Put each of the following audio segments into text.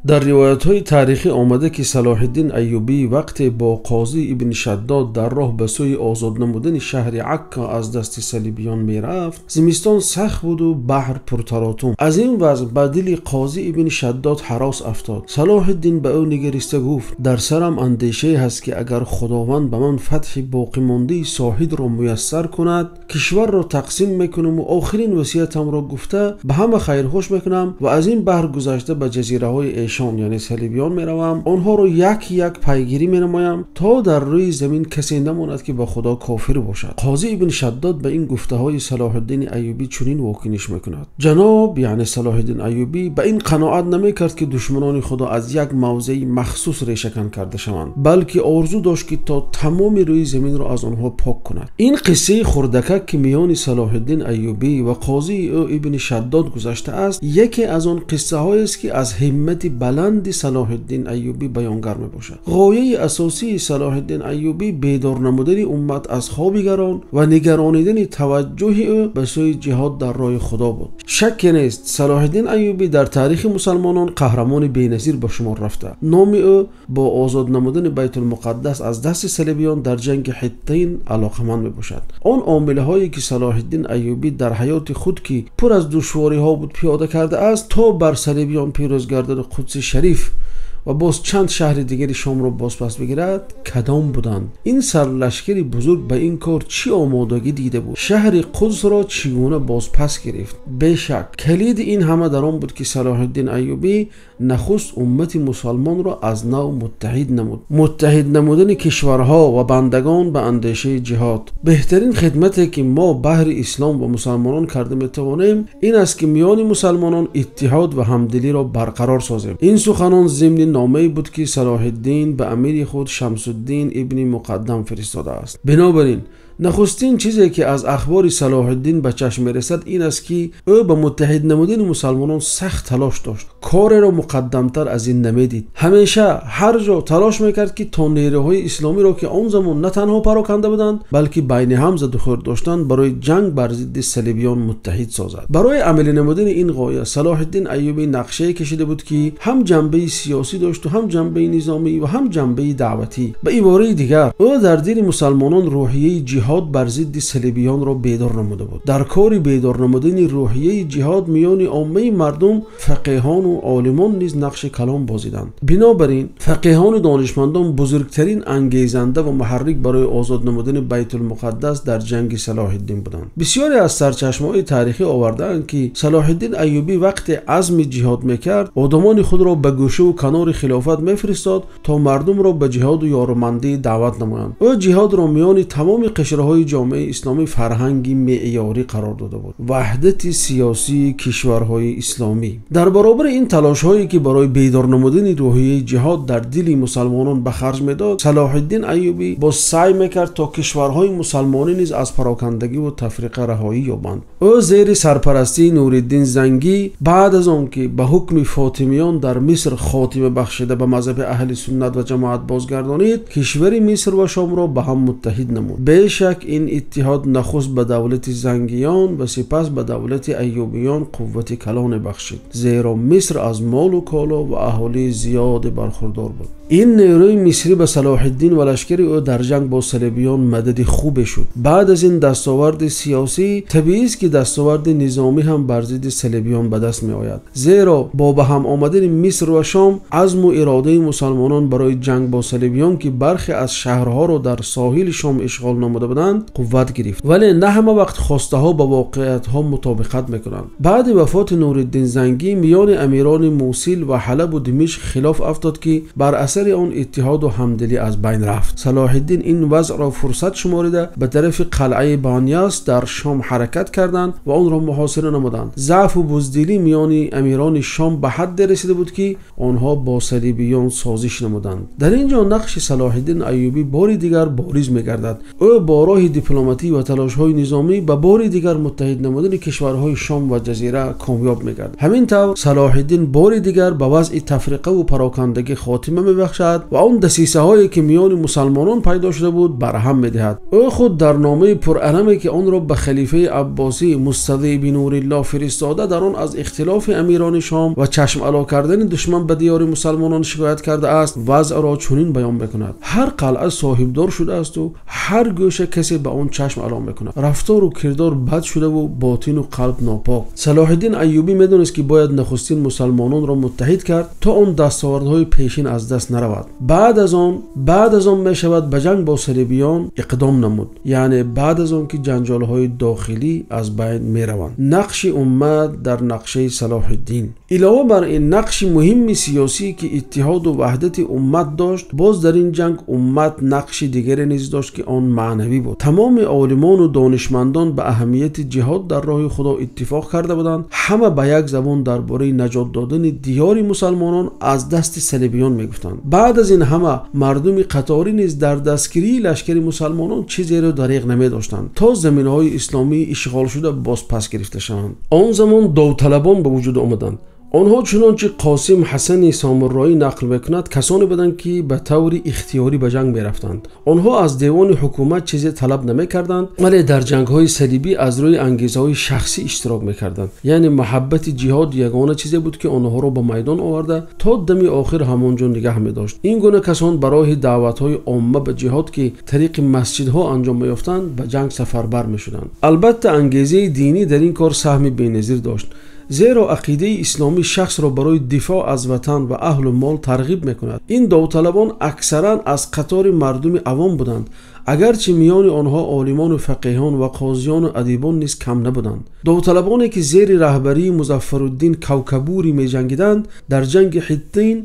Дар ривоятҳои таърихӣ омада, ки Салоҳуддин Айюбӣ вақте бо Қозӣ ибни Шаддод дар роҳ ба сӯи озод намудани шаҳри Акко аз дасти салибиён мерафт, зимистон сахт буд ва баҳр пурталотум. Аз ин вазъ ба дили Қозӣ ибни Шаддод ҳарос афтод. Салоҳуддин ба ӯ нигариста гуфт: «Дар сарам андешае ҳаст, ки агар Худованд ба ман фатҳи боқимондаи соҳилро муяссар кунад, кишварро тақсим мекунам ва охирин васиятамро гуфта ба ҳама хайру хуш мекунам ва аз ин баҳр гузашта ба ҷазираҳои эшон, яъне салибиён, меравам. Онҳоро яке-яке пайгирӣ менамоям то дар рӯи замин касе намонад, ки ба Худо кофир бошад.» Қозӣ ибни Шаддод ба ин гуфтаҳои Салоҳуддин Айюбӣ чунин вокуниш мекунад: «Ҷаноб, яъне Салоҳуддин Айюбӣ, ба ин қаноат намекард, ки душманони Худо аз як мавзеи махсус решакан карда шаванд, балки орзу дошт, ки то тамоми рӯи заминро аз онҳо пок кунад.» Ин қиссаи хурдакак, ки миёни Салоҳуддин Айюбӣ ва қозии ӯ ибни Шаддод гузаштааст, яке аз он қиссаҳоест, ки аз ҳиммати баланди Салоҳуддин Айюбӣ баёнгар мебошад. Ғояи асосии Салоҳуддин Айюбӣ бедор намудани уммат аз хоби гарон ва нигаронидани таваҷҷӯҳи ӯ ба сӯи ҷиҳод дар роҳи Худо буд. Шакке нест, Салоҳуддин Айюбӣ дар таърихи мусулмонон қаҳрамони беназир ба шумор рафта. Номи ӯ бо озод намудани Байтулмуқаддас аз дасти салибиён дар ҷанги Ҳиттин алоқаманд мебошад. Он омилҳое ки Салоҳуддин Айюбӣ дар ҳаёти худ, ки пур аз душвориҳо буд, пиёда кардааст то бар салибиён пирӯз гардад ва Қудси Шариф ва боз чанд шаҳри дигари Шомро бозпас бигирад, кадом буданд? Ин сарлашкари бузург ба ин кор чӣ омодагӣ дида буд? Шаҳри Қудсро чӣ гуна бозпас гирифт? Бешак калиди ин ҳама дар он буд, ки Салоҳуддин Айюбӣ нахуст уммати мусулмонро аз нав муттаҳид намуд. Муттаҳид намудани кишварҳо ва бандагон ба андешаи ҷиҳод. Беҳтарин хидмате ки мо баҳри ислом ва мусулмонон карда метавонем ин аст, ки миёни мусулмонон иттиҳод ва ҳамдилиро барқарор созем. Ин суханон зимни номае буд, ки Салоҳуддин ба амири худ Шамсуддин ибни Муқаддам фиристодааст. Бинобар ин нахустин чизе ки аз ахбори Салоҳуддин ба чашм мерасад ин аст, ки ӯ ба муттаҳид намудани мусулмонон сахт талош дошт. Кореро муқаддамтар аз ин намедид. Ҳамеша ҳар ҷо талош мекард, ки то нерӯҳои исломиро, ки он замон на танҳо пароканда буданд, балки байни ҳам задухӯрд доштанд, барои ҷанг бар зидди салибиён муттаҳид созад. Барои амалӣ намудани ин ғоя Салоҳуддин Айюбӣ нақшае кашида буд, ки ҳам ҷанбаи сиёсӣ дошт ва ҳам ҷанбаи низомӣ ва ҳам ҷанбаи даъватӣ. Ба иборати дигар, ӯ дар дили мусулмонон рӯҳияи ҷиҳод бар зидди салибиёнро бедор намуда буд. Дар кори бедор намудани рӯҳияи ҷиҳод миёни оммаи мардум фақеҳон ва олимон низ нақши калон бозиданд. Бинобар ин фақеҳон ва донишмандон бузургтарин ангезанда ва муҳаррик барои озод намудани Байтулмуқаддас дар ҷанги Салоҳуддин буданд. Бисёре аз сарчашмаҳои таърихӣ овардаанд, ки Салоҳуддин Айюбӣ вақте азми ҷиҳод мекард, одамони худро ба гӯша ва канори хилофат мефиристод то мардумро ба ҷиҳод ва ёрмандӣ даъват намоянд. Ӯ ҷиҳодро миёни тамоми қишрҳои ҷомеаи исломӣ фарҳанги меъёрӣ қарор дода буд. Ваҳдати сиёсии кишварҳои исломӣ. Дар баробари ин талошҳое ки барои бедор намудани рӯҳияи ҷиҳод дар дили мусулмонон ба харҷ медод, Салоҳуддин Айюбӣ боз саъй мекард то кишварҳои мусулмонӣ низ аз парокандагӣ ва тафриқа раҳоӣ ёбанд. Ӯ зери сарпарастии Нуриддин Зангӣ баъд аз он ки ба ҳукми Фотимиён дар Миср хотима бахшида ба мазҳаби аҳли суннат ва ҷамоат бозгардонид, кишвари Миср ва Шомро ба ҳам муттаҳид намуд. Бешак ин иттиҳод нахуст ба давлати Зангиён ва сипас ба давлати Айюбиён қуввати калоне бахшид, зеро Миср аз мол ва коло ва аҳолии зиёде бархурдор буд. Ин нерӯи мисрӣ ба Салоҳуддин ва лашкари ӯ дар ҷанг бо салибиён мадади хубе шуд. Баъд аз ин дастоварди сиёсӣ табиист, ки дастоварди низомӣ ҳам бар зидди салибиён ба даст меояд. Зеро бо ба ҳам омадани Миср ва Шом азму иродаи мусулмонон барои ҷанг бо салибиён, ки бархе аз шаҳрҳоро дар соҳили Шом ишғол намуда буданд, қувват гирифт. Вале на ҳама вақт хостаҳо ба воқеиятҳо мутобиқат мекунанд. Баъди вафоти Нуриддин Зангӣ миёни амирони Мусил ва Ҳалаб ва Димишқ хилоф афтод, ки бар асари он иттиҳод ва ҳамдилӣ аз байн рафт. Салоҳуддин ин вазъро фурсат шуморида ба тарафи қалъаи Баниёс дар Шом ҳаракат карданд ва онро муҳосира намуданд. Заъф ва буздилӣ миёни амирони Шом ба ҳадде расида буд, ки онҳо бо салибиён созиш намуданд. Дар инҷо нақши Салоҳуддин Айюбӣ бори дигар бориз мегардад. Ӯ бо бо роҳи дипломатӣ ва талошҳои низомӣ ба бори дигар муттаҳид намудани кишварҳои Шом ва Ҷазира комёб мегардад. Ҳамин тавр Салоҳиддин бори дигар ба вазъи тафриқа ва парокандагӣ хотима мебахшад ва он дасисаҳое ки миёни мусулмонон пайдо шуда буд барҳам медиҳад. Ӯ худ дар номаи пураламе ки онро ба халифаи Аббосӣ Мустазӣ Бинуриллоҳ фиристода, дар он аз ихтилофи амирони Шом ва чашм ало кардани душман ба диёри мусулмонон шикоят кардааст, вазъро чунин баён мекунад: ҳар қалъа соҳибдор шудааст ва ҳар гӯша касе ба он чашм ало мекунад. Рафтор ва кирдор бад шуда ва ботин ва қалб нопок. Салоҳиддин Айюбӣ медонист, ки бояд нахустин мусулмононро муттаҳид кард, то он дастовардҳои пешин аз даст наравад. Баъд аз он мешавад ба ҷанг бо салибиён иқдом намуд, яъне баъд аз он ки ҷанҷолҳои дохилӣ аз байн мераванд. Нақши уммат дар нақшаи Салоҳиддин. Илова бар ин нақши муҳими сиёсӣ, ки иттиҳод ва ваҳдати уммат дошт, боз дар ин ҷанг уммат нақши дигаре низ дошт, ки он маънавӣ буд. Тамоми олимон ва донишмандон ба аҳамияти ҷиҳод дар роҳи Худо иттифоқ карда буданд. Ҳама ба як забон дар бораи наҷот додани диёри мусулмонон аз дасти салибиён мегуфтанд. Баъд аз ин ҳама мардуми қаторӣ низ дар дастгирии лашкари мусулмонон чизеро дареғ намедоштанд, то заминаҳои исломӣ ишғол шуда боз пас гирифта шаванд. Он замон довталабон ба вуҷуд омаданд. Онҳо чунончи Қосим Ҳасани Сомурроӣ нақл мекунад, касоне буданд, ки ба таври ихтиёрӣ ба ҷанг мерафтанд. Онҳо аз девони ҳукумат чизе талаб намекарданд, вале дар ҷангҳои салибӣ аз рӯи ангезаҳои шахсӣ иштирок мекарданд. Яъне муҳаббати ҷиҳод ягона чизе буд, ки онҳоро ба майдон оварда то дами охир ҳамонҷо нигаҳ медошт. Ин гуна касон ба роҳи даъватҳои омма ба ҷиҳод, ки тариқи масҷидҳо анҷом меёфтанд, ба ҷанг сафарбар мешуданд. Албатта ангезаи динӣ дар ин кор саҳми беназир дошт, зеро ақидаи исломӣ шахсро барои дифоъ аз ватан ва аҳлу мол тарғиб мекунад. Ин довталабон аксаран аз қатори мардуми авом буданд, агарчи миёни онҳо олимон ва фақеҳон ва қозиён ва адибон низ кам набуданд. Довталабоне ки зери раҳбарии Музаффаруддин Кавкабурӣ меҷангиданд, дар ҷанги Ҳиттин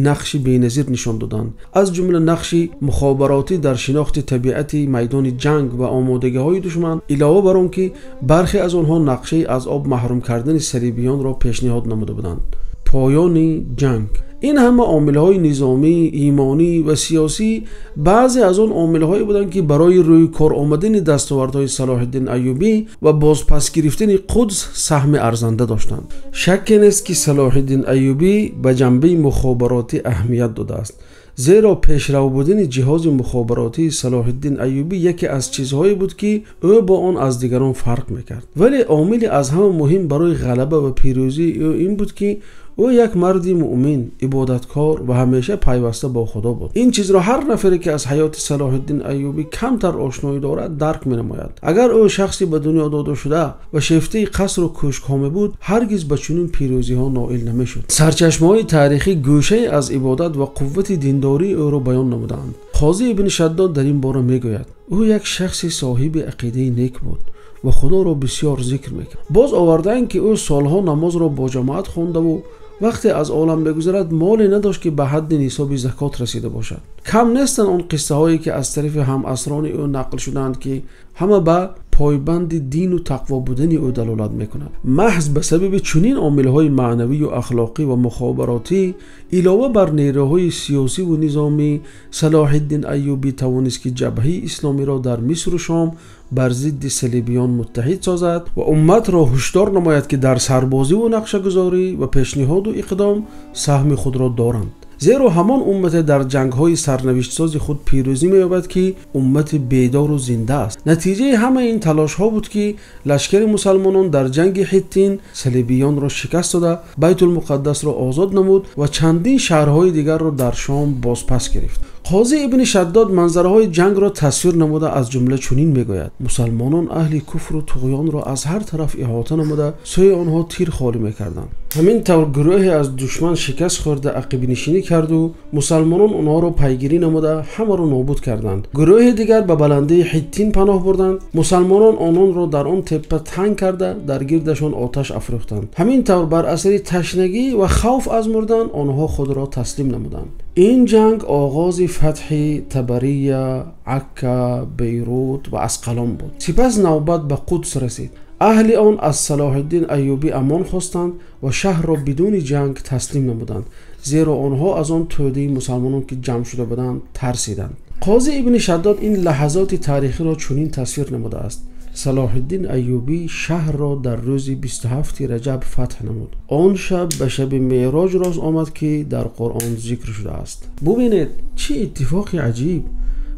нақши беназир нишон доданд. Аз ҷумла нақши мухобиротӣ дар шинохти табиати майдони ҷанг ва омодагиҳои душман, илова бар он ки бархе аз онҳо нақшаи аз об маҳрум кардани салибиёнро пешниҳод намуда буданд. Поёни ҷанг. Ин ҳама омилҳои низомӣ, имонӣ ва сиёсӣ баъзе аз он омилҳое буданд, ки барои рӯи кор омадани дастовардҳои Салоҳиддин Айюбӣ ва бозпас гирифтани Қудс саҳми арзанда доштанд. Шакке нест, ки Салоҳиддин Айюбӣ ба ҷанбаи мухобиротӣ аҳамият додааст, зеро пешрав будани ҷиҳози мухобиротии Салоҳиддин Айюбӣ яке аз чизҳое буд, ки ӯ бо он аз дигарон фарқ мекард. Вале омили аз ҳама муҳим барои ғалаба ва пирӯзии ӯ ин буд, ки ӯ як марди муъмин, ибодаткор ва ҳамеша пайваста бо Худо буд. Ин чизро ҳар нафаре, ки аз ҳаёти Салоҳиддин Айюбӣ камтар ошноӣ дорад, дарк менамояд. Агар ӯ шахсе ба дунё дода шуда ва шефтаи қаср ва кӯшкҳо мебуд, ҳаргиз ба чунин пирӯзиҳо ноил намешуд. Сарчашмаҳои таърихӣ гӯшае аз ибодат ва қуввати диндории ӯро баён намудаанд. Қозӣ ибни Шаддод дар ин бора мегӯяд: ӯ як шахси соҳиби ақидаи нек буд ва Худоро бисёр зикр мекард. Боз овардаанд, ки ӯ солҳо намозро бо ҷамоат хондаву вақте аз олам мегузарад моле надошт, ки ба ҳадди нисоби закот расида бошад. Кам нестанд он қиссаҳое, ки аз тарафи ҳамасрони ӯ нақл шудаанд, ки ҳама ба пойбанди дину тақво будани ӯ далолат мекунад. Маҳз ба сабаби чунин омилҳои маънавӣ ва ахлоқӣ ва мухобиротӣ, илова бар нерӯҳои сиёсӣ ва низомӣ, Салоҳиддин Айюбӣ тавонист, ки ҷабҳаи исломиро дар Миср ва Шом бар зидди салибиён муттаҳид созад ва умматро ҳушдор намояд, ки дар сарбозӣ ва нақшагузорӣ ва пешниҳод ва иқдом саҳми худро доранд. Зеро ҳамон уммате дар ҷангҳои сарнавиштсози худ пирӯзӣ меёбад, ки уммати бедор ва зинда аст. Натиҷаи ҳамаи ин талошҳо буд, ки лашкари мусулмонон дар ҷанги Ҳиттин салибиёнро шикаст дода, Байтулмуқаддасро озод намуд ва чандин шаҳрҳои дигарро дар Шом бозпас гирифт. Қозӣ ибни Шаддод манзараҳои ҷангро тасвир намуда, аз ҷумла чунин мегӯяд: мусулмонон аҳли куфр ва туғёнро аз ҳар тараф иҳота намуда, сӯи онҳо тир холӣ мекарданд. Ҳамин тавр гурӯҳе аз душман шикаст хӯрда ақибнишинӣ кард ва мусулмонон онҳоро пайгирӣ намуда ҳамаро нобуд карданд. Гурӯҳи дигар ба баландии Ҳиттин паноҳ бурданд. Мусулмонон ононро дар он теппа танг карда, дар гирдашон оташ афрӯхтанд. Ҳамин тавр бар асари ташнагӣ ва хавф аз мурдан онҳо худро таслим намуданд. Ин ҷанг оғози фатҳи Табария, Акка, Бейрут ва Асқалон буд. Сипас навбат ба Қудс расид. Аҳли он аз Салоҳиддин Айюбӣ амон хостанд ва шаҳрро бидуни ҷанг таслим намуданд, зеро онҳо аз он тӯдаи мусулмонон, ки ҷамъ шуда буданд, тарсиданд. Қозӣ ибни Шаддод ин лаҳазоти таърихиро чунин тасвир намудааст: Салоҳуддин Айюбӣ шаҳрро дар рӯзи 27 Раҷаб фатҳ намуд. Он шаб ба шаби Меърож рост омад, ки дар Қуръон зикр шудааст. Бубинед, чӣ иттифоқи аҷиб!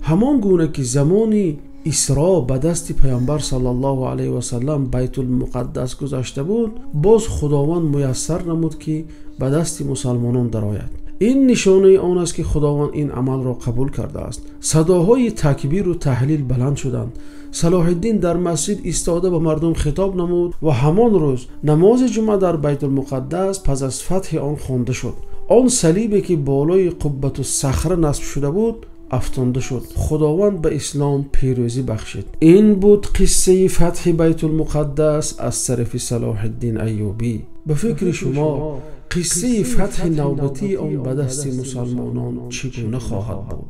Ҳамон гуна ки замони Исро ба дасти Паёмбар саллаллоҳу алайҳи васаллам Байтулмуқаддас гузашта буд, боз Худованд муяссар намуд, ки ба дасти мусулмонон дарояд. Ин нишонаи он аст, ки Худованд ин амалро қабул кардааст. Садоҳои такбир ва таҳлил баланд шуданд. Салоҳуддин дар масҷид истода ба мардум хитоб намуд ва ҳамон рӯз намози ҷумъа дар Байтулмуқаддас пас аз фатҳи он хонда шуд. Он салибе ки болои Қуббатуссахра насб шуда буд, афтода шуд. Худованд ба ислом пирӯзӣ бахшид. Ин буд қиссаи фатҳи Байтулмуқаддас аз тарафи Салоҳуддин Айюбӣ. Ба фикри шумо қиссаи фатҳи навбатии он ба дасти мусулмонон чӣ гуна хоҳад буд?